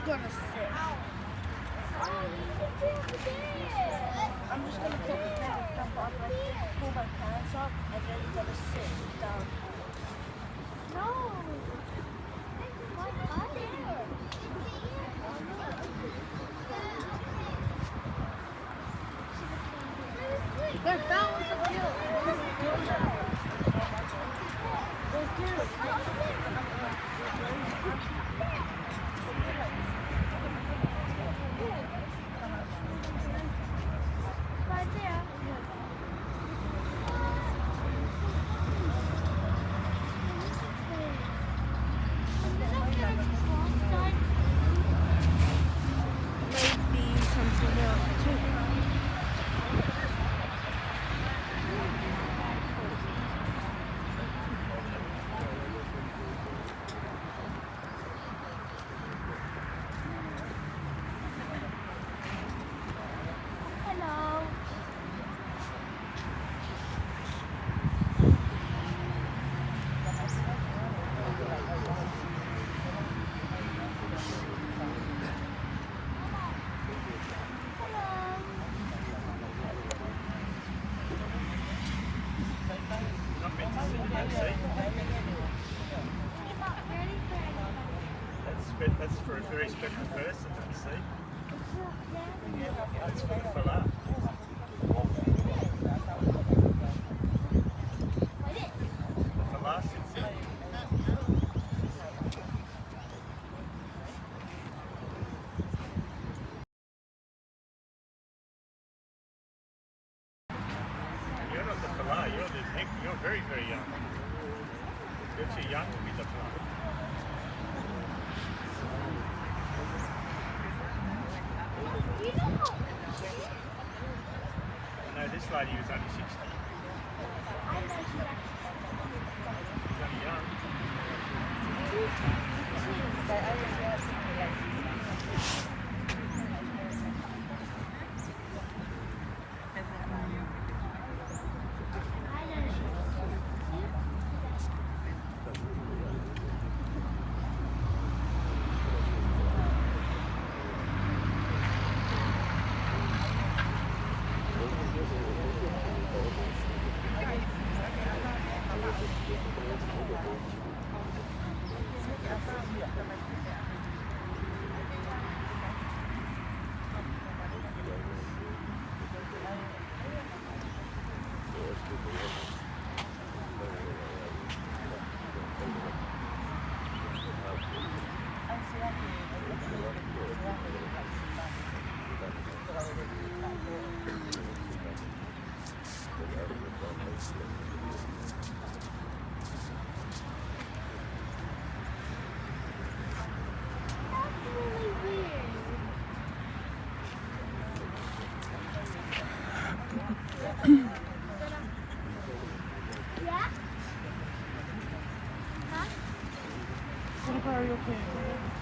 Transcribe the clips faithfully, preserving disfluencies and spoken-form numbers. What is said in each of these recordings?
Gonna sit. I'm just gonna put the pen up on my, pull my pants up, and then you're gonna sit down. No. My body. Maybe something else too. Hello. Not meant to sit in that seat. That's spe-, that's for a very special person, that seat. That's for the fella. The fella sits there. You're not the fella, you're the next, you're very, very young. You're too young to be the fella. I know this lady was only sixty. She's only young. That's really weird. Yeah? Huh? What about your pants?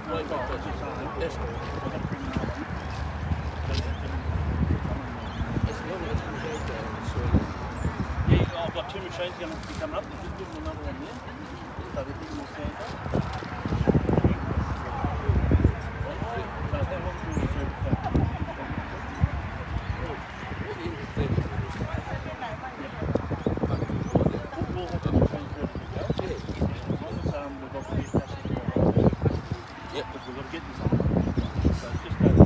As long as we have that soil. Yeah, I've got two machines going to be coming up. There's just another one there. So the thing will stand up. So how long do we do that? We'll have the machines ready to go. Yeah. As long as, um, we've got the Yep. But we've got to get this on. So it's just that.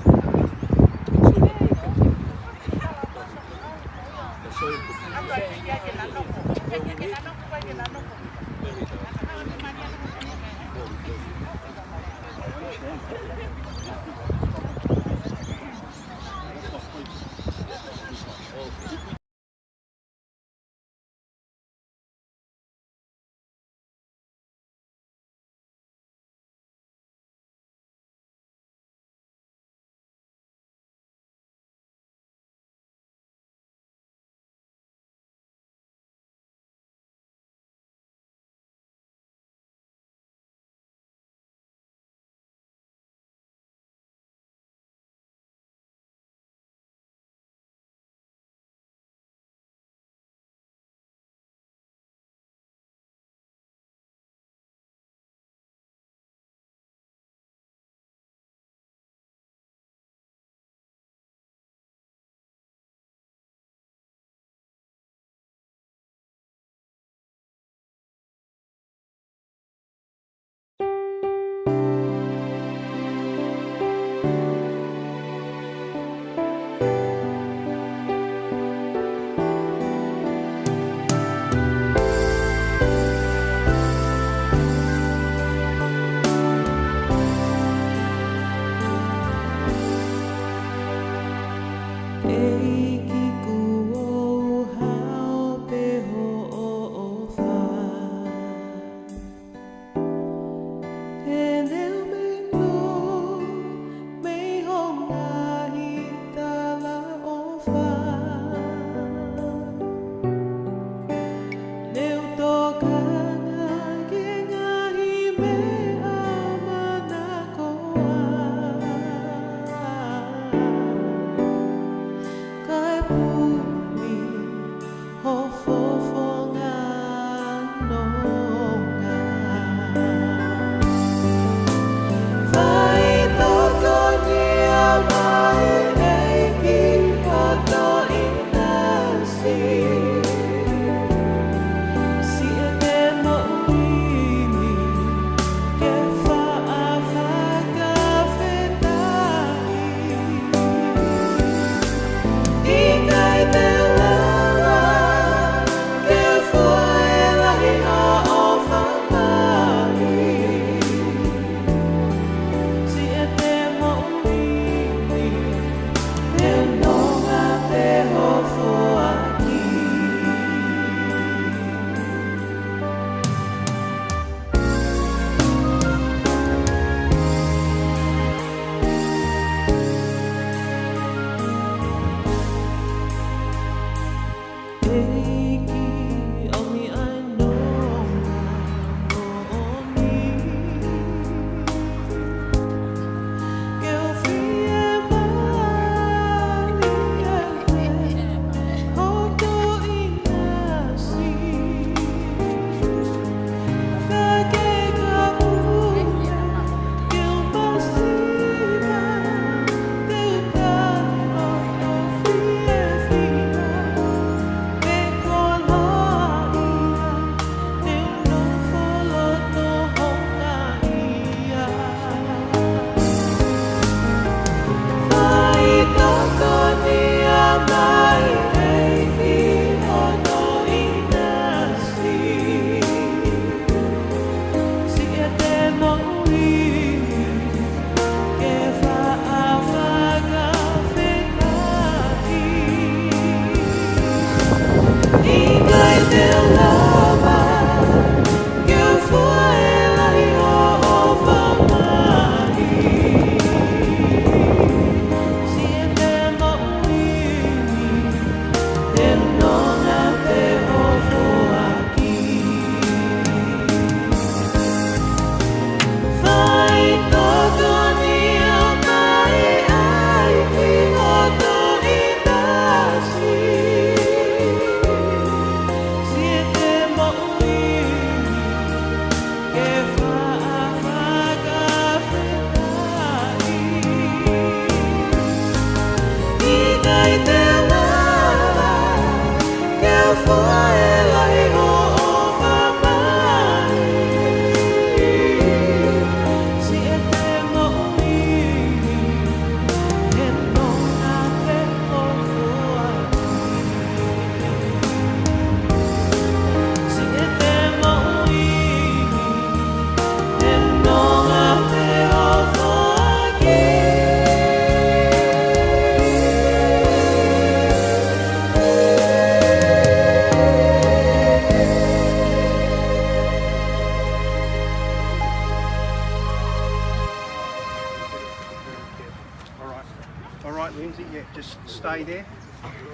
Lindsay, yeah, just stay there. Open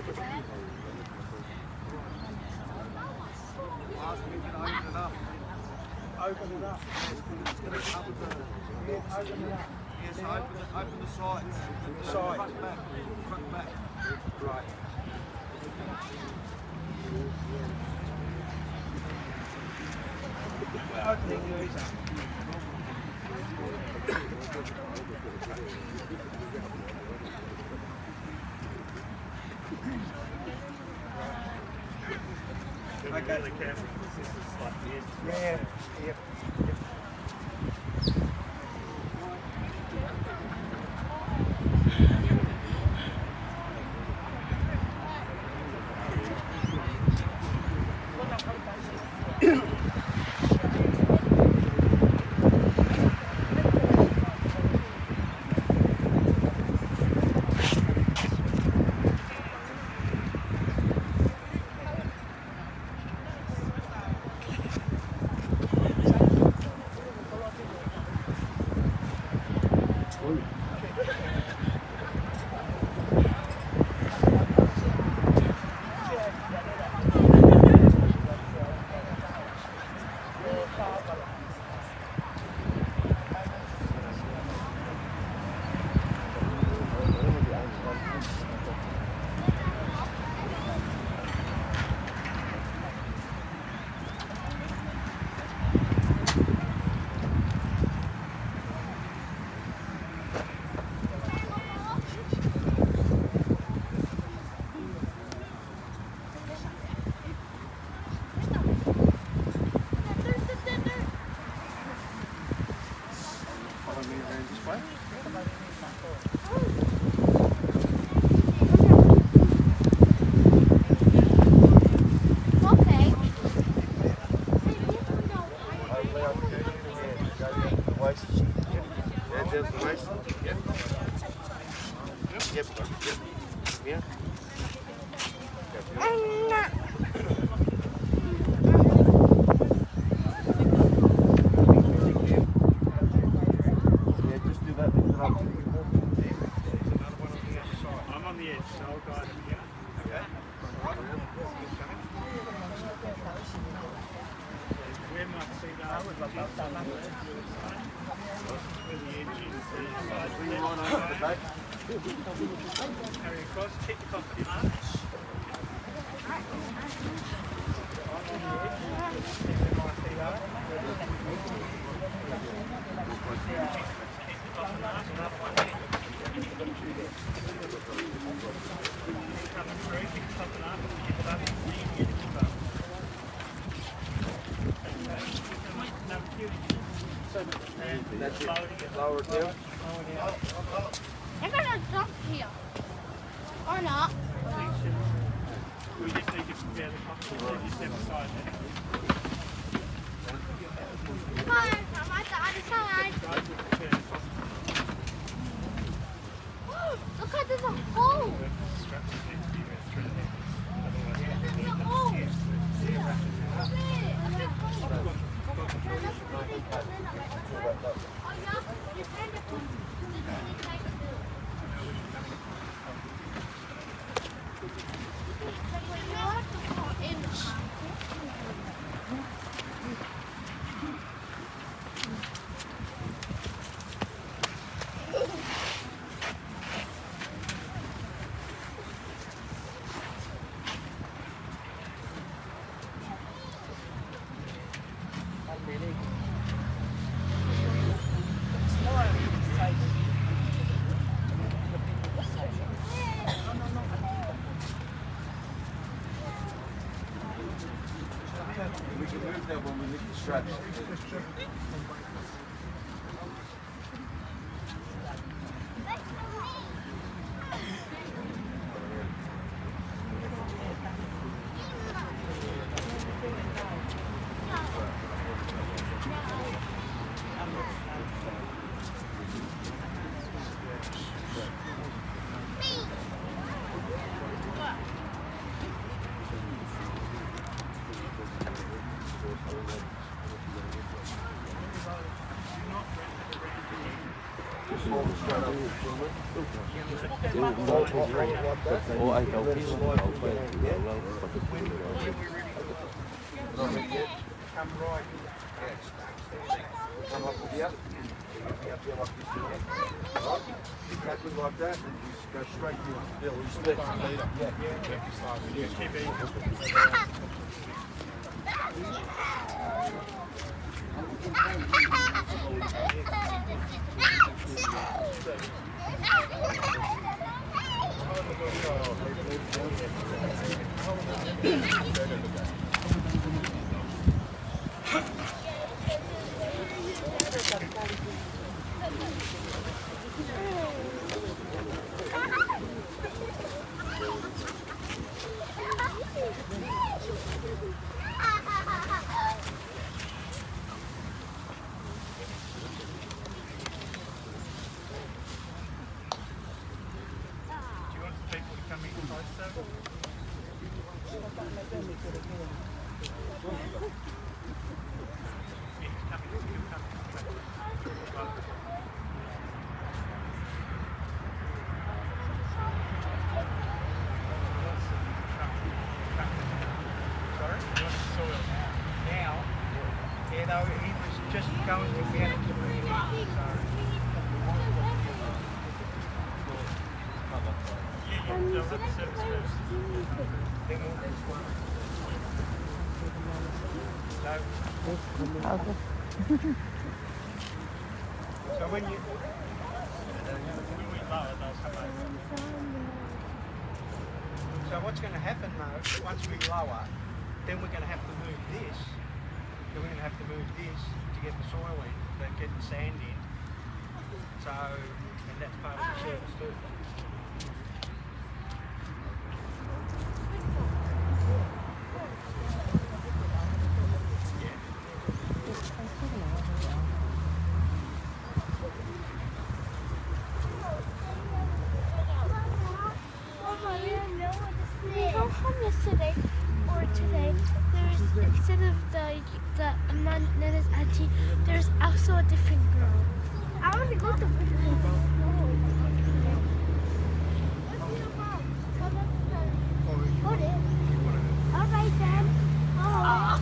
it up. Open it up. It's gonna cover the, yeah, open it up. Yes, open the, open the sides. Side. Front back. Front back. Right. Open it, Louisa. Okay. Really careful, 'cause this is like the edge. Yeah, yep, yep. Follow me around this way. Okay. Waist. Yeah, yeah, the waist. Yeah. Yep, yep, yep. Yeah. I'm on the edge, so I'll guide him here. Okay. Where my feet are. Where the edge is. Carry across, keep the cockpit arch. That's it. Lower it down. They're gonna jump here. Or not. We just need to prepare the cockpit. Just step aside there. Fine, I'm at the other side. Look at this hole. There's a hole. Yeah. A big hole. Oh, yeah? You tend to put We can move that one with the straps. Come right here. Come up here. Come up here like this, you know. Right? Exactly like that, and just go straight here. Bill, you step. Yeah, yeah. Do you want people to come in closer? Yeah, come in, come in. Sorry? Soil now. Now, yeah, though, he was just going to get it. So, Okay. So when you, when we lower, they'll come over. So what's gonna happen though, once we lower, then we're gonna have to move this. Then we're gonna have to move this to get the soil in, to get the sand in. So, and that's part of the service too. Did you go home yesterday or today? There's, instead of the, the Aman-, Nana's auntie, there's also a different girl. I want to go to the different girl. All right then. Oh.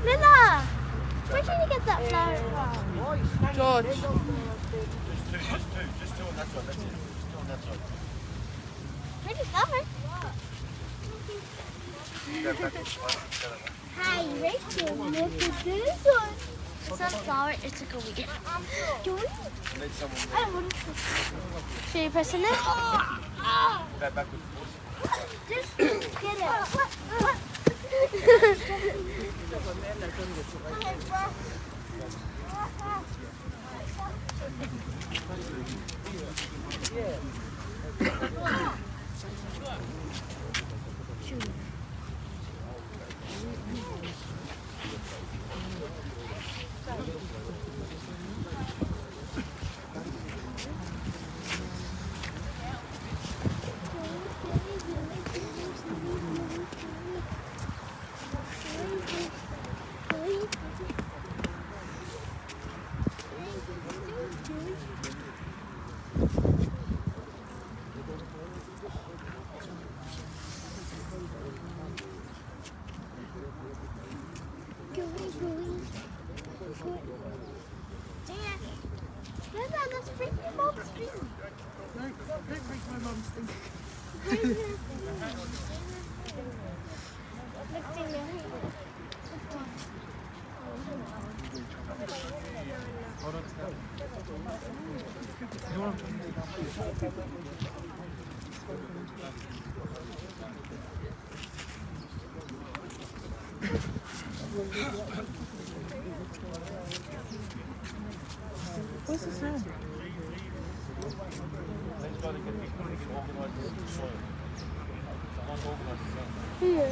Lila, where did you get that flower from? George. Just two, just two, just two on that side, that's it. Just two on that side. Where did that one? Go back and slide the other one. Hi, Rachel. Look at this one. It's not a flower, it's like a weed. Do we? I need someone there. I want to. Should you press on it? Go back with force. Just get it. Dad, let's bring your mom's thing. Don't, don't break my mom's thing. Bring her thing. Bring her thing. Look, Daniel. What's the sound? Here.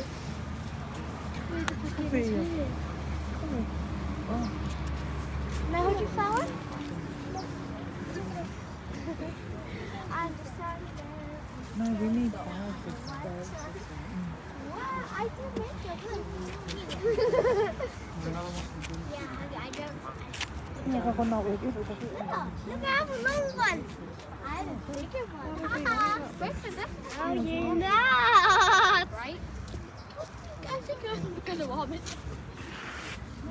Could be here. Can I hold your flower? I'm sorry. No, we need flowers. What? I did make it. Look. Yeah, I, I don't. No, look, I have another one. I have a bigger one. Haha. Wait for this. Oh, you're not. Right? I think it was because of vomit.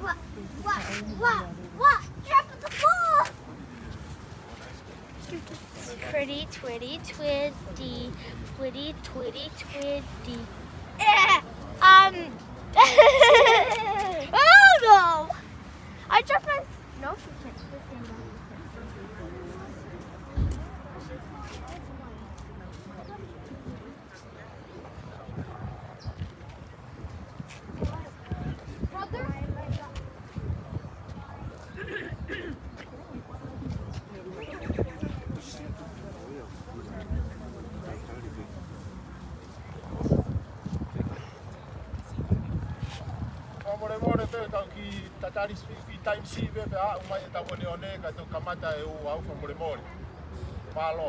What? What? What? What? Drop the ball! Pretty twitty twitty, pretty twitty twitty. Yeah. Um. Oh no! I dropped my. No, she can't. Fakamolemole pē, tau kiʻi tatali siʻi, kiʻi taimi siʻi pē, pea aʻu mai ʻetau ʻoneʻone, kae toki kamata e ʻū ʻaufa, fakamolemole. Mālō.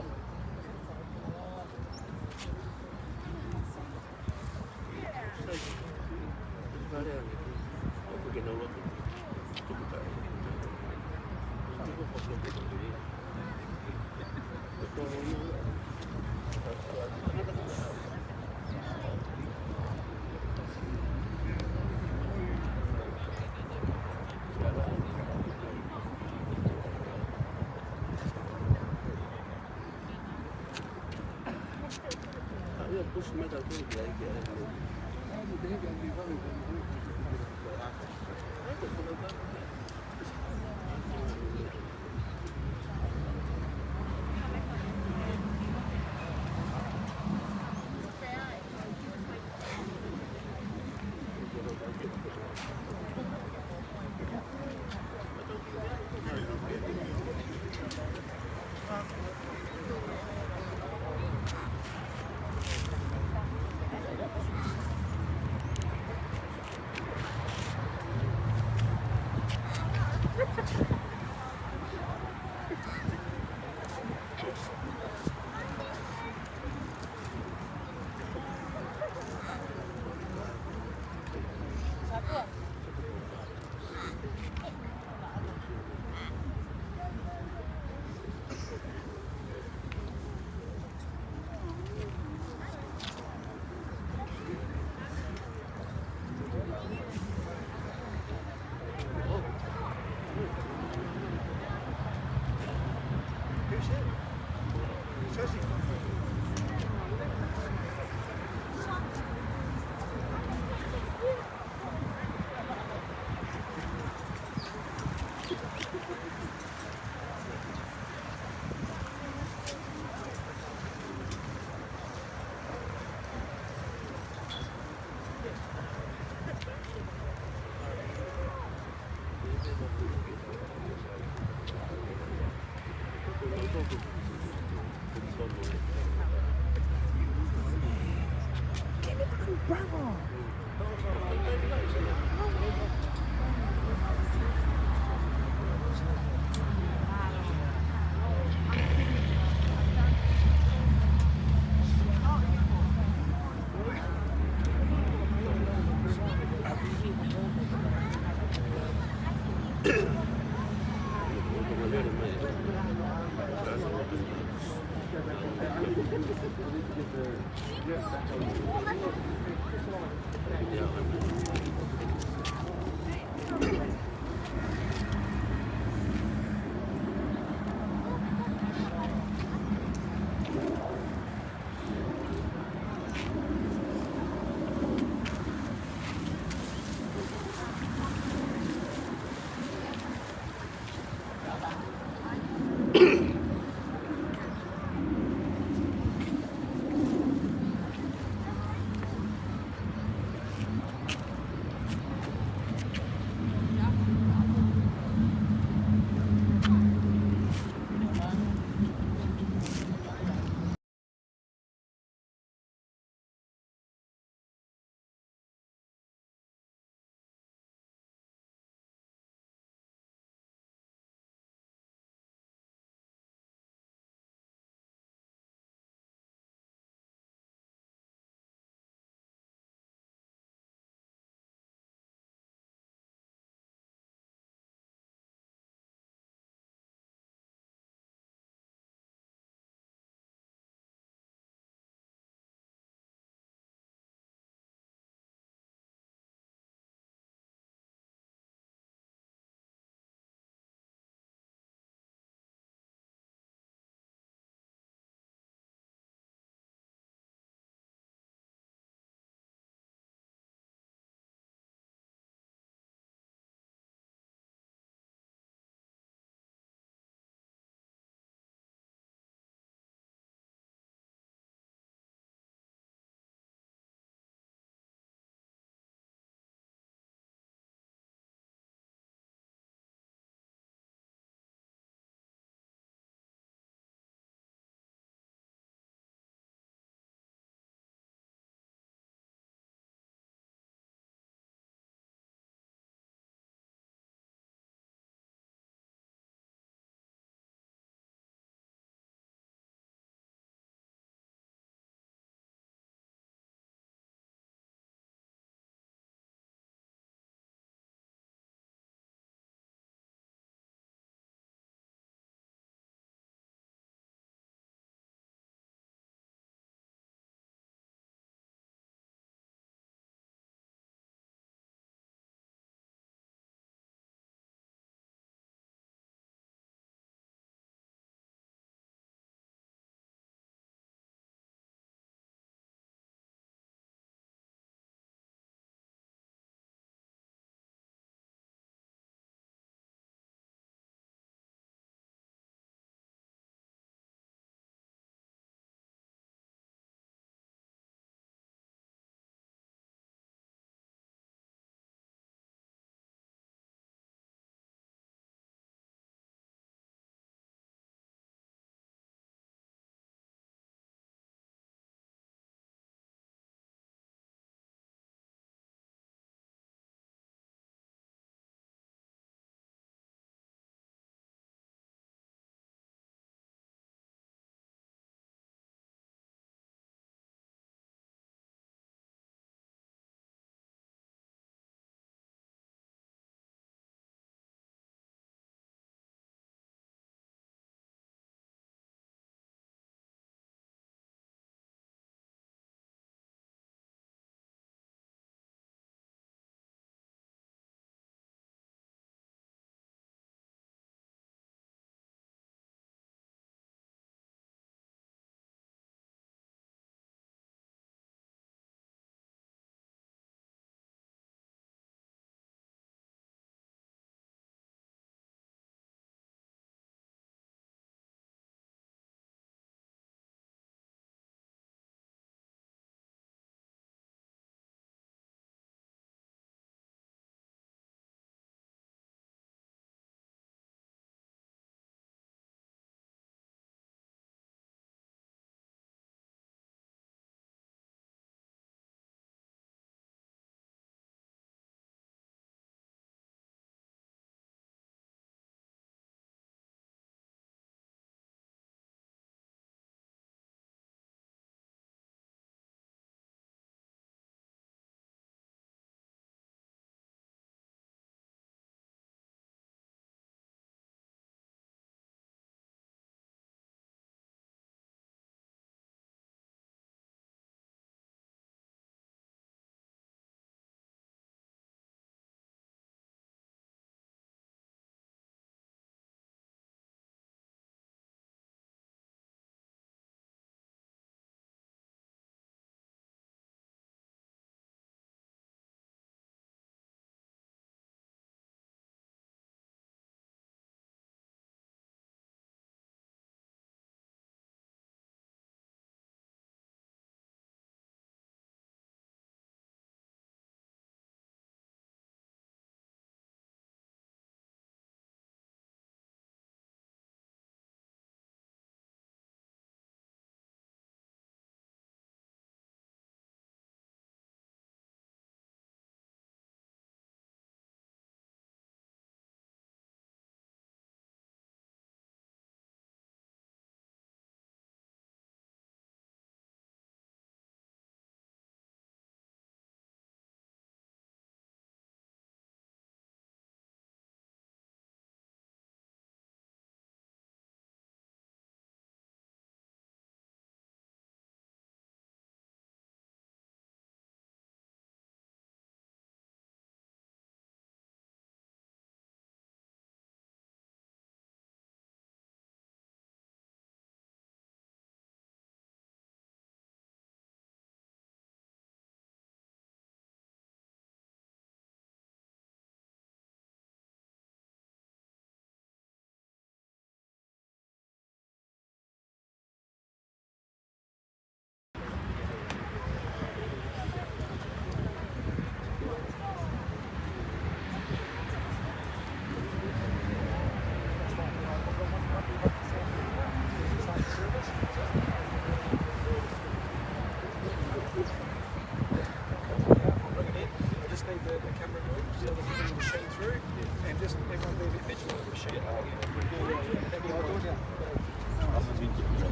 And just everyone leave it. Mitchell, appreciate it.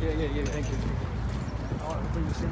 Yeah, yeah, yeah, thank you. All right, we'll bring this in.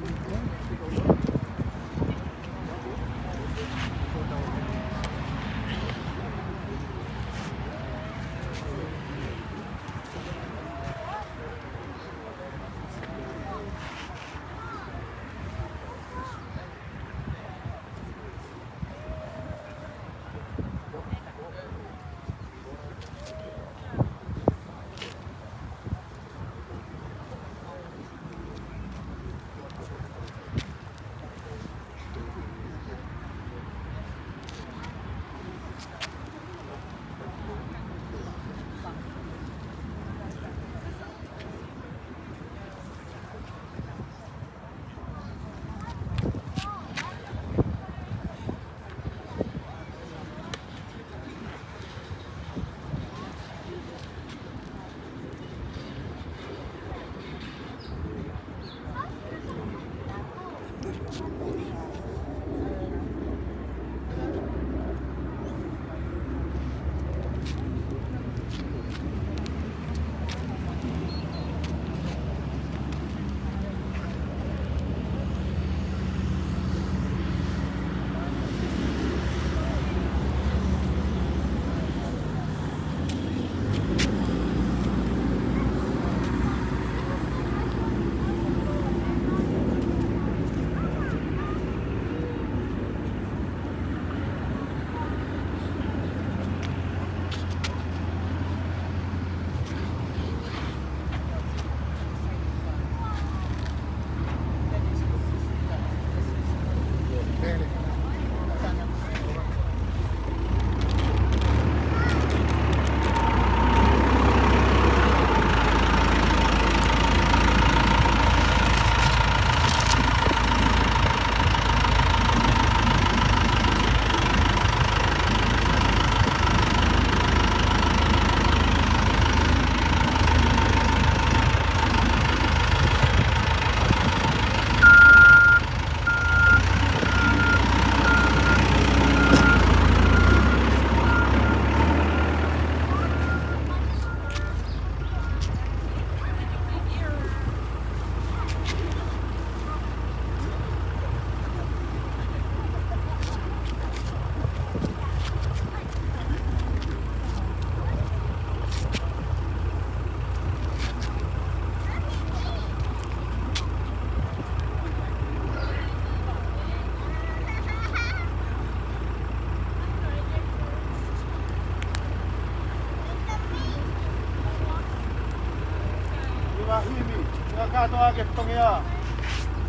Iwa himi, ia kātoa ke tongia.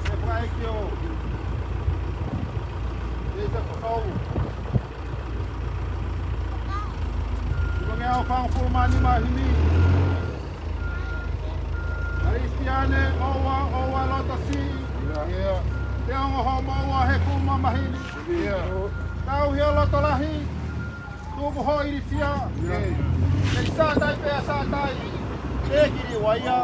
Se fakaiki o. Ia se kotou. Tongia o fangfulu mā nima himi. Kalisitiane, ʻoua, ʻoua loto siʻi. Ia. Te ongo homo ʻoua he kuma mahini. Ia. Tauhi ʻa e loto lahi. Tuku ho ilifia. Ia. Kei sātai pea sātai. Te kili uaia.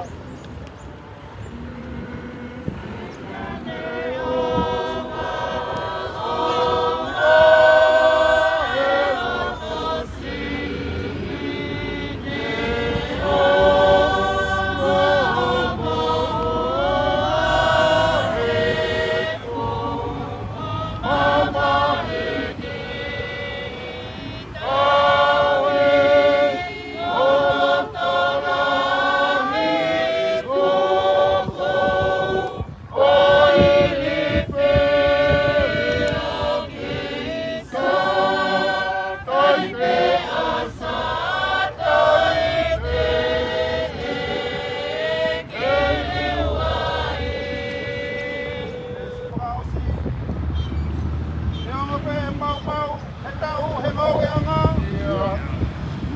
He ongo pē ʻe maumau, he taʻu, he ngoueʻanga. Ia.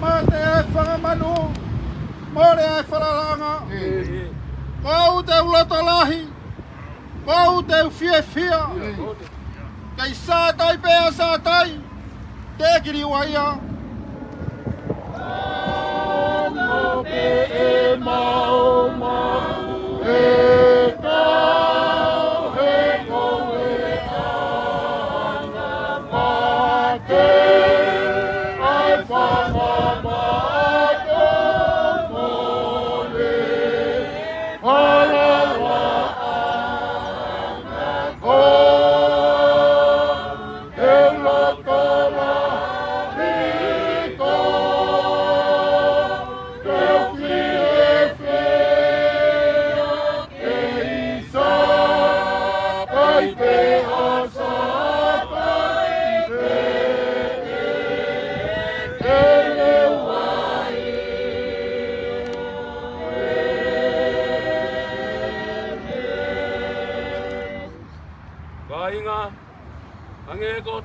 Mate ʻa e fanga manu, mole ʻa e falalaʻanga. Ia. Ko au te u loto lahi, ko au te u fiefia. Ia. Kei sātai pea sātai, te kili uaia. Ano pe e mau mau e kau he koe ana mate.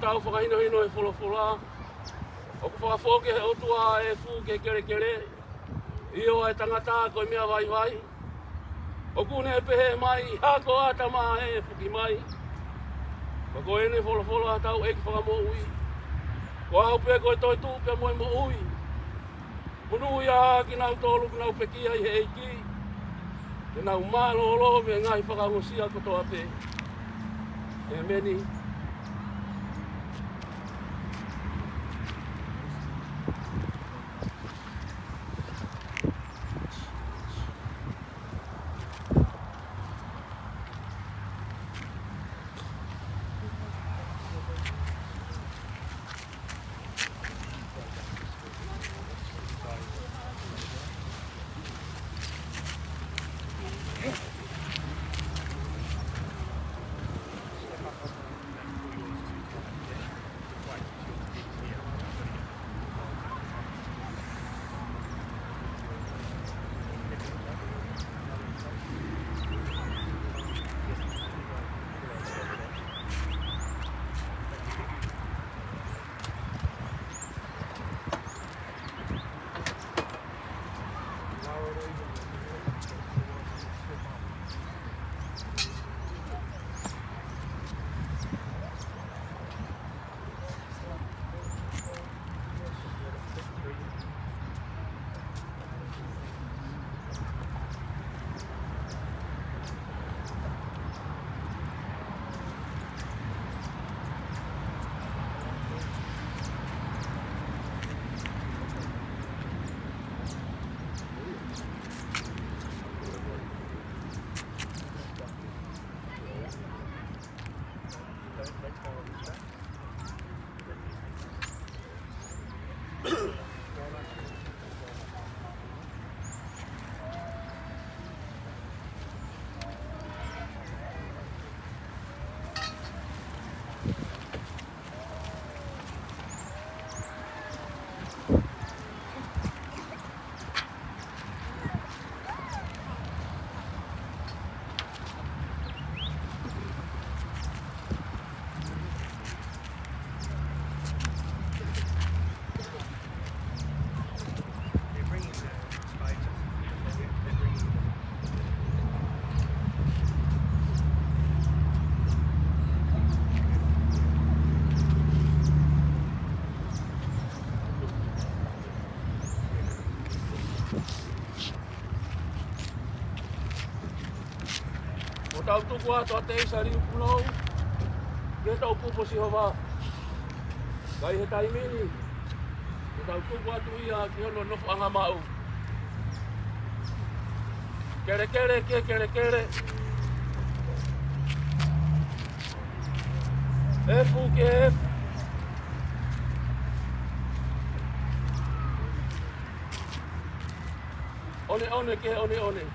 Tau fakahinohino he folofola. ʻOku fakafoki ʻe he ʻOtua ʻa e efu ki he kelekele, ʻio ʻa e tangata ko e meʻa vaivai. ʻOku ne pehē mai, hako ʻa e tama ʻe fuki mai. Ka ko ʻene folofola tau ʻEiki Fakamoʻui. Ko au pē ko e toetuʻu pea mo e moʻui. Monūʻia ā kinautolu ʻoku nau pekia ʻi he ʻEiki, ke nau mālōlō mei he ngaahi fakaongosia kotoa pē. ʻEmeni. ʻOku tau tuku atu ʻa e teisa liu punou ki he toʻukupu ʻo Sihova. Ka ʻi he taimi ni, ʻoku tau tuku atu ia ki hono nofoʻanga maʻu. Kelekele ki he kelekele. Efu ki he efu. ʻOneʻone ki he ʻoneʻone.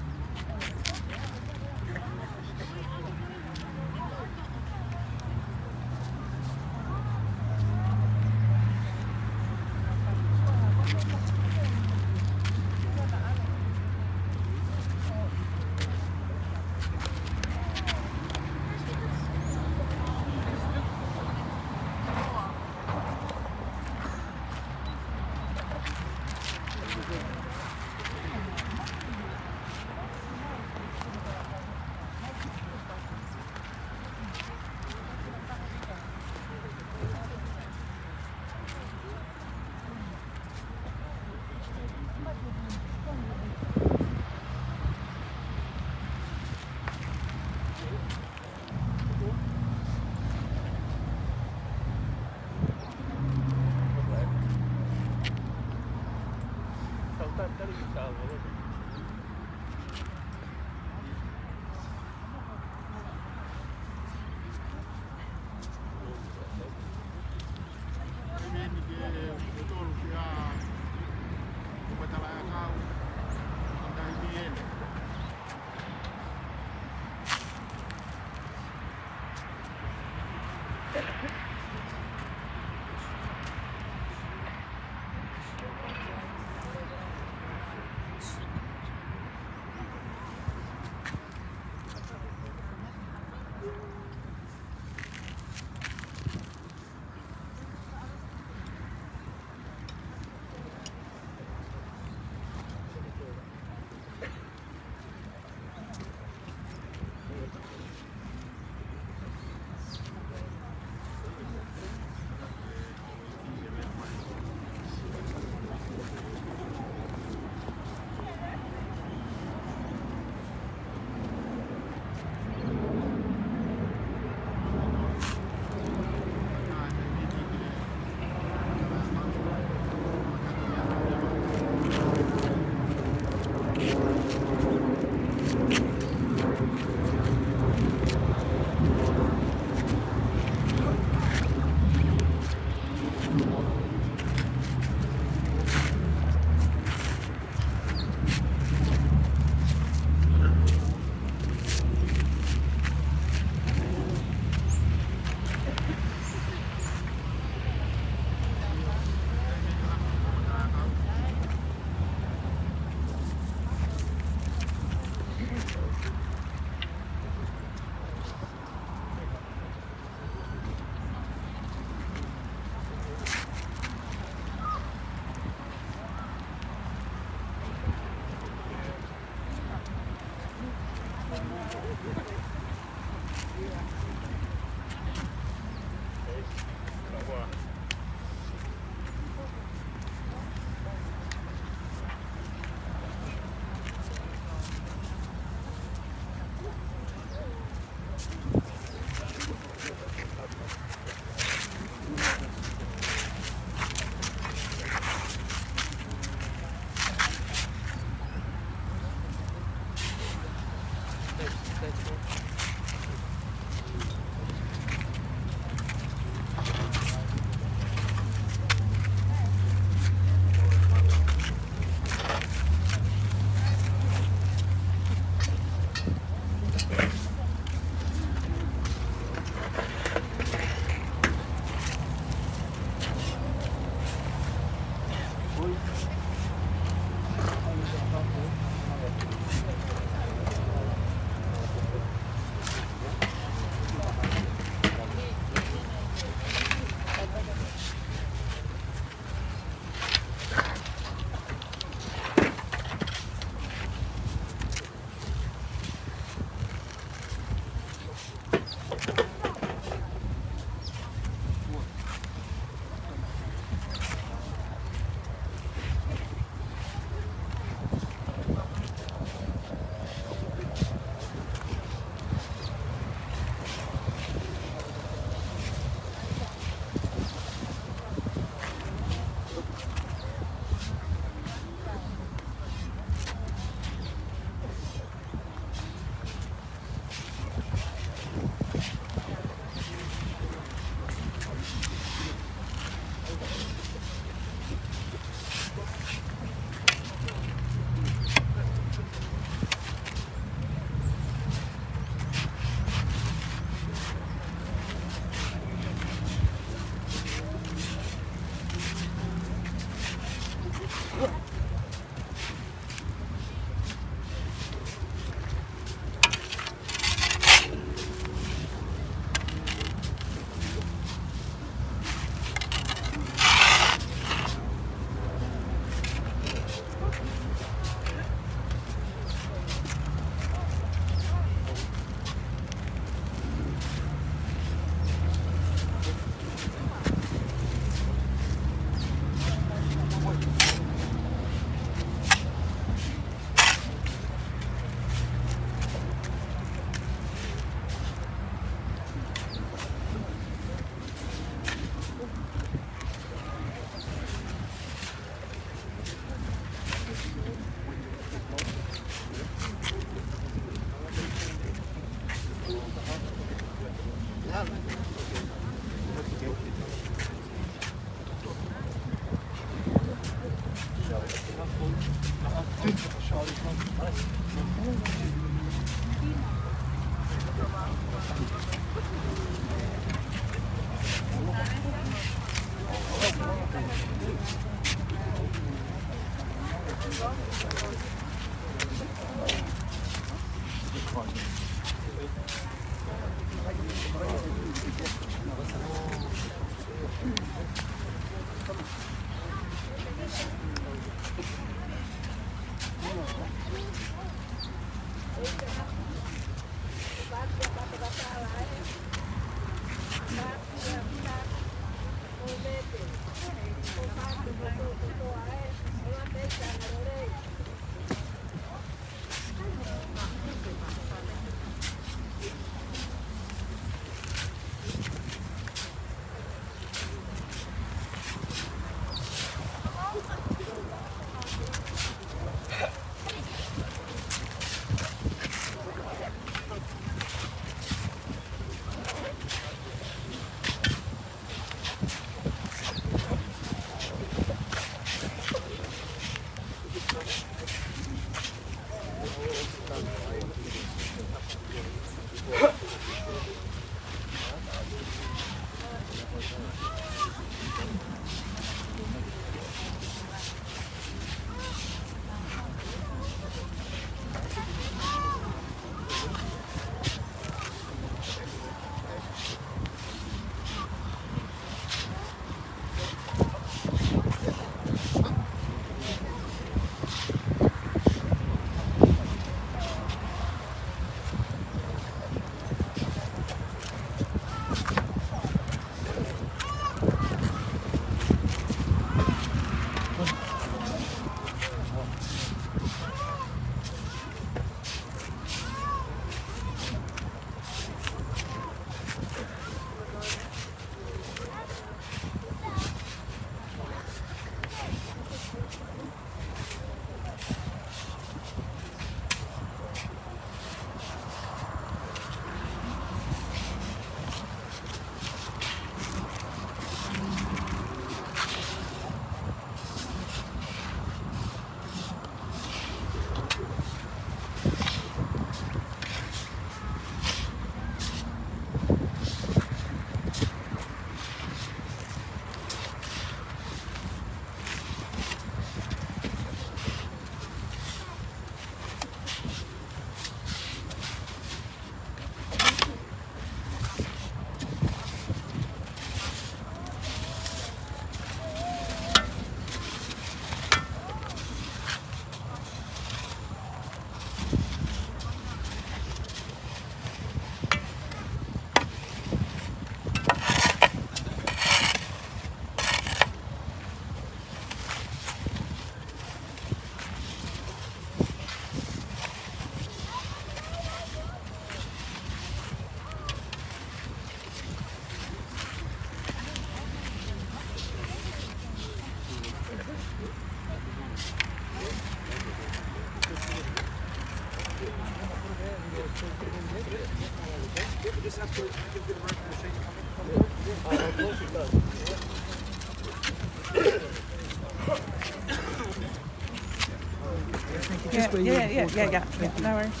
Yeah, yeah, yeah, yeah, yeah, yeah, no worries.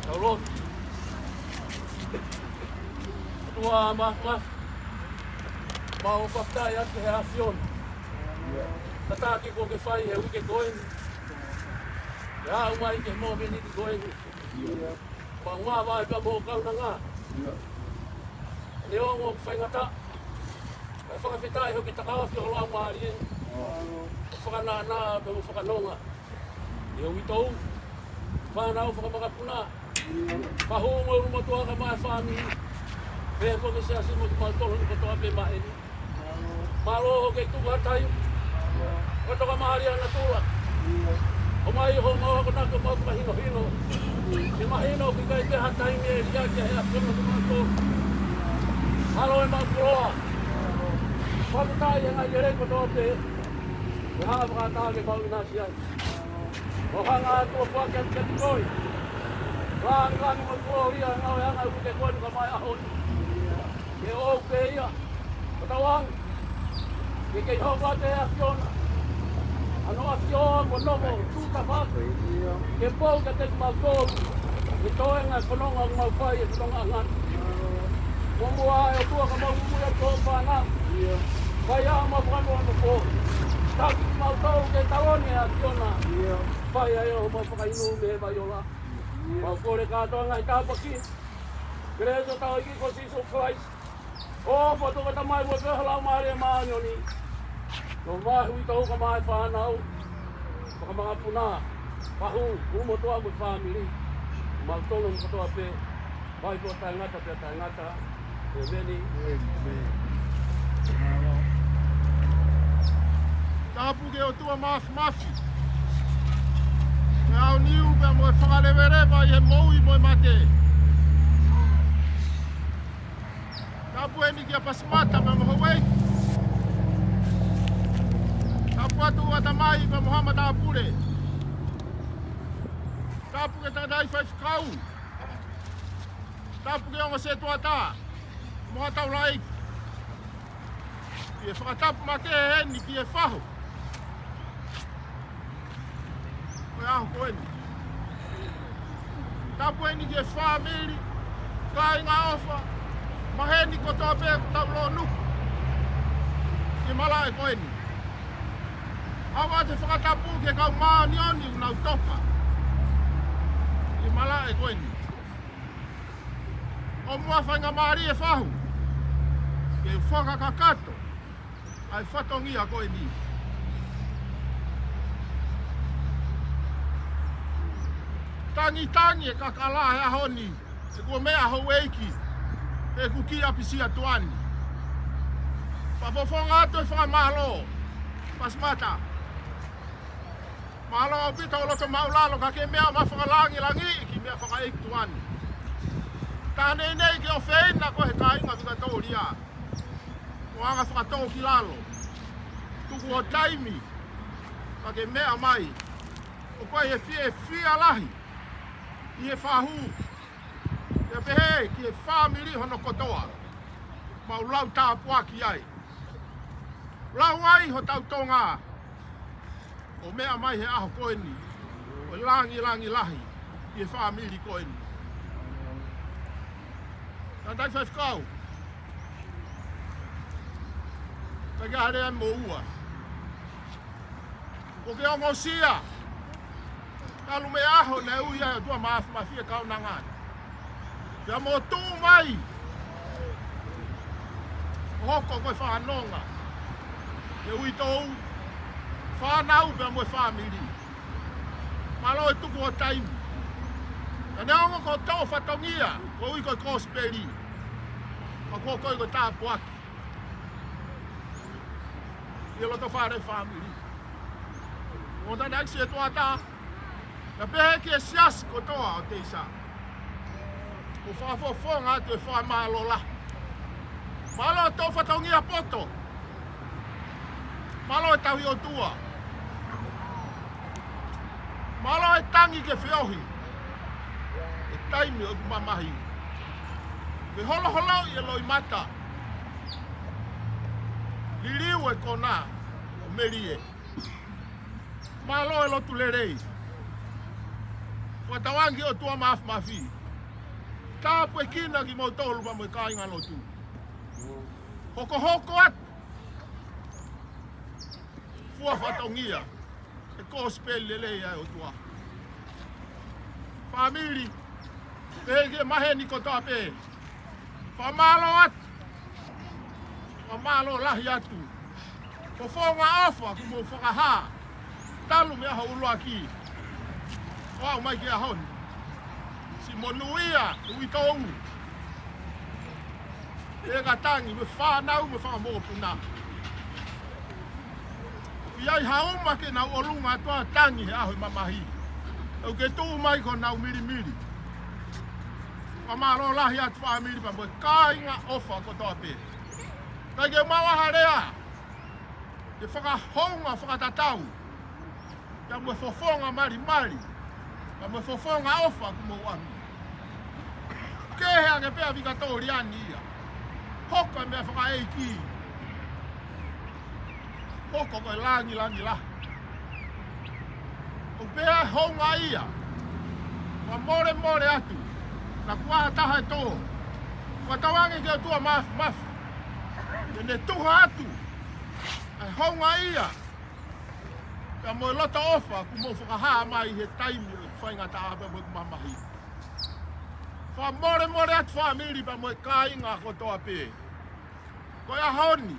Tau lotu. ʻOtua Māfimafi, mau fakafetaʻi atu ki he ʻAfiona. Kātaki kuo ke fai he uike ko eni, ke aʻu mai ki he mōmeniti ko eni. Mau māvae pea mo e kaunanga. Neongo ʻoku faingataʻa, kae fakafetaʻi hoʻo kei takaofi ho Laumālie, ʻo fakanānā pea mo fakanonga ʻi he uitou, fānau fakamakapuna, fakahū mo e ʻulumotuʻa kae ʻumaʻā e fāmili, pehē foki ki he siasi mo kimautolu ni kotoa pē maʻa eni. Mālō hoʻo kei tuku ha taimi ʻo toka mālie ʻa natula. ʻOmai hoʻomou akonaki, ʻomou fakahinohino. Ke mahino ʻoku ʻikai ke ʻi ai ha taimi ʻe liʻaki ai ʻe he ʻAfiona kimautolu. Mālō ʻemau koloa. Fakafetaʻi he ngaahi lelei kotoa pē kuo haʻu fakataha ke mau ʻinasi ai. ʻO hanga atu ʻo foaki atu kiate koe e lāngilangi mo e kolōlia, ngāue ʻa e uike ko eni kae ʻumaʻā e ʻaho ni. Ke ʻoʻou pē ia. Ko tau anga ke kei hoko atu ʻa e ʻAfiona Ko nofo tuʻu tafaʻaki ke pou kiate kimautolu ʻa e toenga ʻo e fononga ʻoku mau fai, ʻa e fononga ʻa ngata. Muʻomuʻa ʻe ʻOtua, ka mau muimui atu ki hoʻo fānau, fai ʻa homau fakamoʻoni. Taki kimautolu ke tau ʻi he ʻAfiona, fai ai ʻa homau fakainu mei he vai ola. Mau kole kātoa e ngaahi tāpuaki, kelesi ʻa hotau ʻEiki ko Sīsū Kalaisi, ʻofa ʻa e ʻOtua ko e Tamai, feohi ʻa e Laumālie Māʻoniʻoni, ʻo maʻu ʻe he uitou kae ʻumaʻā e fānau, fanga mokopuna, fahu, ʻumaʻā ʻa e fāmili, mautolu kotoa pē, ʻo taʻengata pea taʻengata. ʻĒmeni. ʻĒmeni. Tapu ki he ʻOtua Māfimafi, ʻa e ʻaoniu pea mo e fakaleveleva ʻi he moʻui mo e mate. Tapu eni kia Pasimata pea mo Houʻeiki. Tapu atu ʻa Tamai pea mo Hama Tāpule. Tapu ki he tangataʻi faifekau. Tapu ki he ongo setuata mo ha taulaʻeiki. ʻI he fakatapu makehe eni ki he fahu ʻo e ʻaho ko eni. Tapu eni ki he fāmili, kāinga ʻofa, maheni kotoa pē ʻoku tau lōnuku ʻi he malaʻe ko eni. ʻOatu e fakatapu ki he kau māʻoniʻoni ʻoku nau toka ʻi he malaʻe ko eni. ʻOmai ha faingamālie fahu ke fakakakato ʻa e fatongia ko eni. Tangitangi e kakala he ʻaho ni, he kuo meʻa Houʻeiki, he kuki ʻa Pisia Tuani. Fakafofonga atu e fakamālō, Pasimata. Mālō ʻaupito hoʻo loto māʻulalo ka ke meʻa mai fakalāngilangiʻi ki he meʻa fakaʻeiki Tuani. Taha neʻineʻi ke ʻofeina koe he kāinga Vikatōlia. Mo anga fakatōkilalo. Tuku ho taimi ka ke meʻa mai. ʻOku ʻi ai e fiefia lahi ʻi he fahu, pea pehē ki he fāmili hono kotoa. Mau lau tāpuaki ai. Lau ai hotau Tonga ʻo meʻa mai he ʻaho ko eni, ʻo e lāngilangi lahi ʻi he fāmili ko eni. Tangataʻi faifekau, ka ke hale ai mo ua. Kuo ke ongosia talu mei he ʻaho naʻe ui ai ʻOtua Māfimafi e kaunanga ni. Pea mo tuʻu mai ʻo hoko ko e fanongo ʻa e uitou, fānau pea mo e fāmili. Mālō e tuku ho taimi. Ka neongo ko e tō fatongia, ko e ui ko e kosipeli, ka ko e ui ko e tāpuaki ʻi he loto fale fāmili. ʻO tangataʻi setuata, pea pehē ki he siasi kotoa ʻo Teisa. ʻOku fakafofonga atu e fakamālō lahi. Mālō e tō fatongia poto. Mālō e tauhi ʻOtua. Mālō e tangi ke feohi he taimi ʻoku mamahi. Ke holoholoʻi e loʻimata. Liliu e kona ʻo melie. Mālō e lotu lelei. Fakatauange ki he ʻOtua Māfimafi, tāpuekina kimoutolu pea mo e kāingalotu. Hokohoko atu. Fua fatongia e kosipeli lelei ʻa e ʻOtua. Fāmili, pehē ki he maheni kotoa pē, fakamālō atu. Fakamālō lahi atu. Fofonga ʻofa kuo mou fakahā talu mei he ʻaho ʻuluaki ʻo aʻu mai ki he ʻaho ni. Siʻi monūʻia e uitou, e kakai tangi, mo e fānau, mo e fanga mokopuna. ʻI ai ha uma ke nau ʻolunga atu ʻo tangi he ʻaho ʻo e mamahi. ʻOku ke tuʻu mai ko honau milimili. Fakamālō lahi atu fāmili pea mo e kāinga ʻofa kotoa pē. Kae ke maʻu ha lea ke fakahounga fakatatau, pea mo e fofonga malimali, pea mo e fofonga ʻofa kuo mou ʻomi. Kehe ange pē ʻa Vikatōlia ni ia. Hoko e meʻa fakaʻeiki. Hoko ko e lāngilangi lahi. ʻOku pehē houngaʻia. Fakamolemole atu. Naʻa ku ʻā taha ʻo tō. Fakatauange ki he ʻOtua Māfimafi ke ne tuha atu ʻa e houngaʻia pea mo e loto ʻofa kuo mou fakahā mai he taimi ʻo e faingataʻa pea mo e mamahi. Fakamolemole atu fāmili pea mo e kāinga kotoa pē. Ko e ʻaho ni,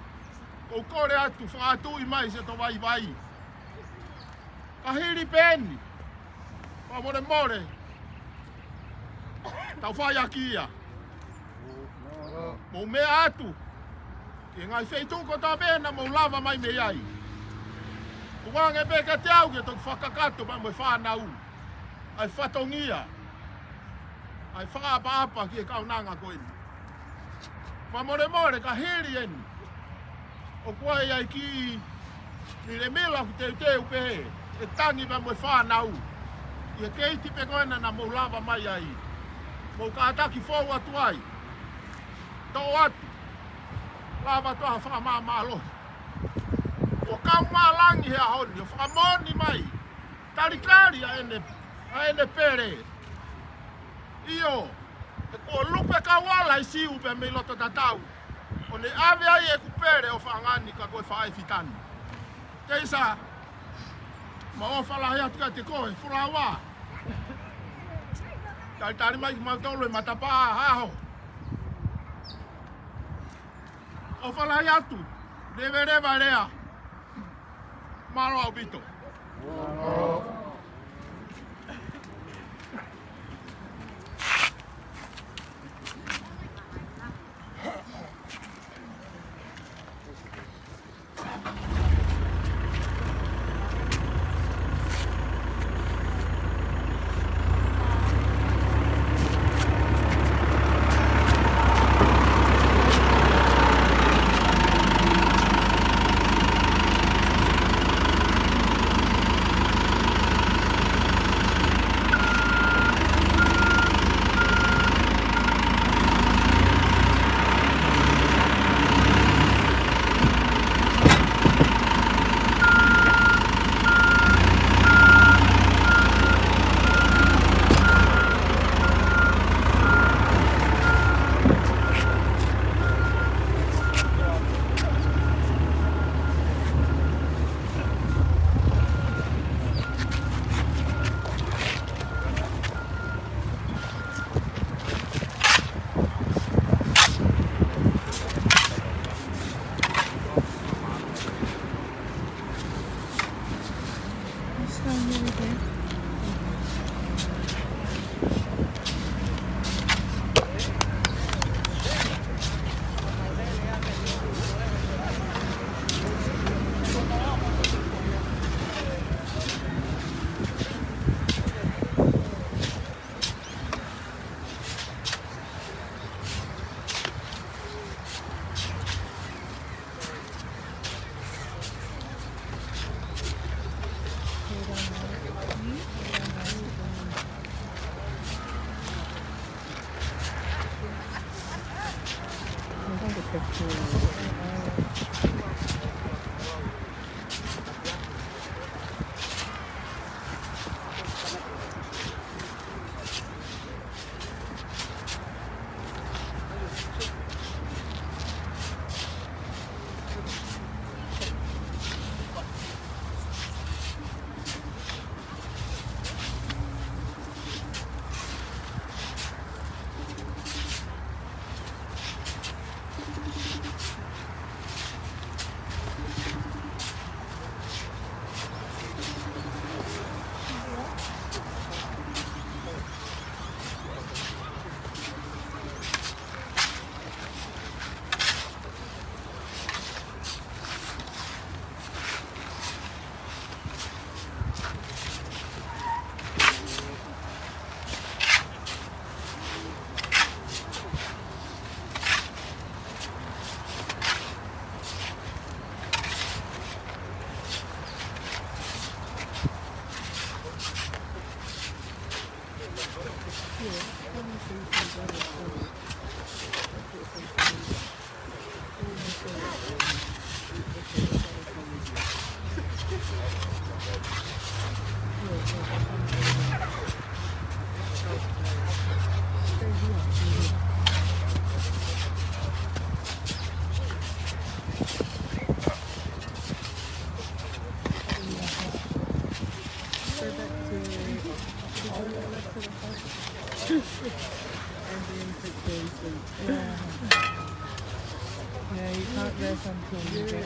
ʻoku ou kole atu, fakaʻatuʻi mai siʻoto vaivai. Ka hili pē eni, fakamolemole, tau fai ʻaki ia. Mou meʻa atu ki he ngaahi feituʻu kotoa pē naʻa mou lava mai mei ai. Tukuange pē kiate au ke toki fakakakato pea mo e fānau ʻa e fatongia ʻa e fakaʻapaʻapa ki he kaunanga ko eni. Fakamolemole, ka hili eni, ʻoku ʻi ai e kiʻi milemila ʻoku teuteu pē ʻe Tangi pea mo e fānau ʻi he keiti pē ko ena naʻa mou lava mai ai. Mou kātaki fou atu ai. Toʻo atu. Lava atu ha fakamāmālohi. ʻO kau mālangi he ʻaho ni, ʻo fakamoʻoni mai. Talitali ʻa ʻene, ʻa ʻene pele. ʻIo, he kuo lupe kauala ʻi Siu pea mei loto tatau. ʻO ne ʻave ai ʻeku pele ʻo fangani ka ko e faʻē fitani. Teisa, mo ʻofa lahi atu kiate koe, Fulaua. Talitali mai kimautolu he matapā ʻaho. ʻOfa lahi atu, leveleva lea. Mālō ʻaupito. Yeah. Yeah, you can't rest until you get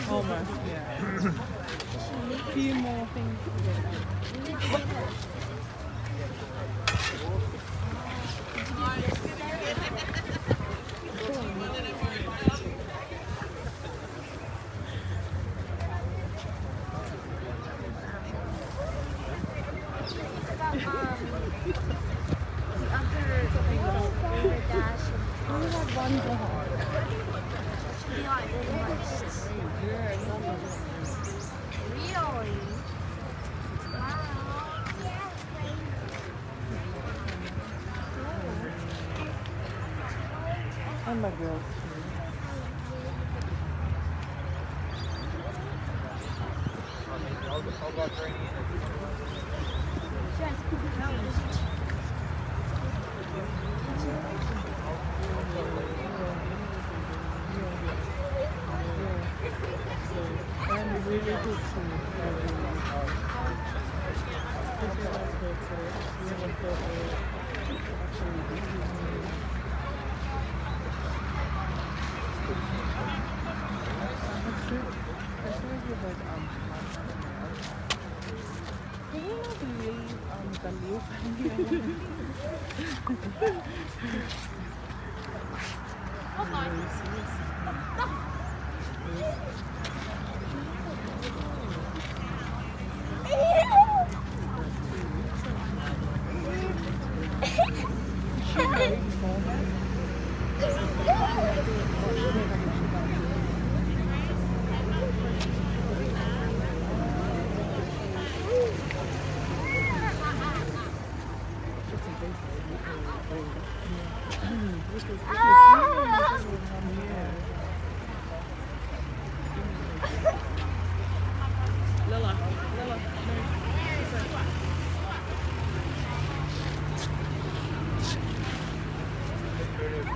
Almost, yeah. Few more things to get done. Really? Wow. And my girls too. And really good food. Can you not believe, um, the new family? Lila, Lila, no. This way.